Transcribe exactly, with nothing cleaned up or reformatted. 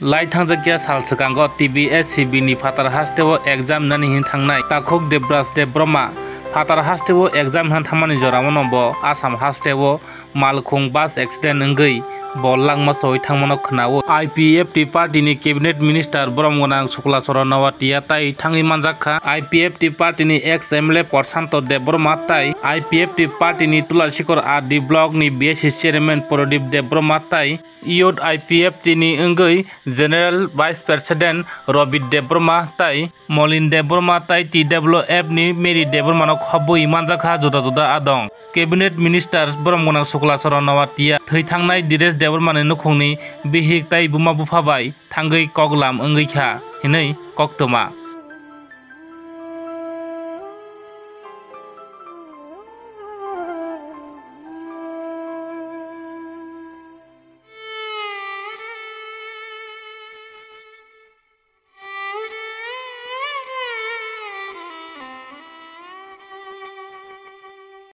Lai thangjakya sal swkango T B S C B ni phatar hasteo exam nani hin thangnai Takhuk Debraj Debbarma phatar hasteo exam han thangmani jorao no bo Assam hasteo malkhung bus accident wngwi bo langma soi thangmano khwnao. I P F T party ni cabinet minister borom gwnang Sukla Charan Noatia tai thangwi manjakha. I P F T party ni ex M L A Prashanto Debbarma tai I P F T party ni Tulasikhor R D block ni B S C chairman Pradip Debbarma tai youth I P F T ni wngwi general vice president Robit Debbarma tai Molin Debbarma tai T W F ni Mary Debbarma no khobwi manjakha juda juda adong. Cabinet minister borom gwnang Sukla Charan Noatia thwi thangnai Diresh Debbarma ni nukhungni bihik tai buma bupha bai thangwi koklam wngwi kha hinwi koktwma.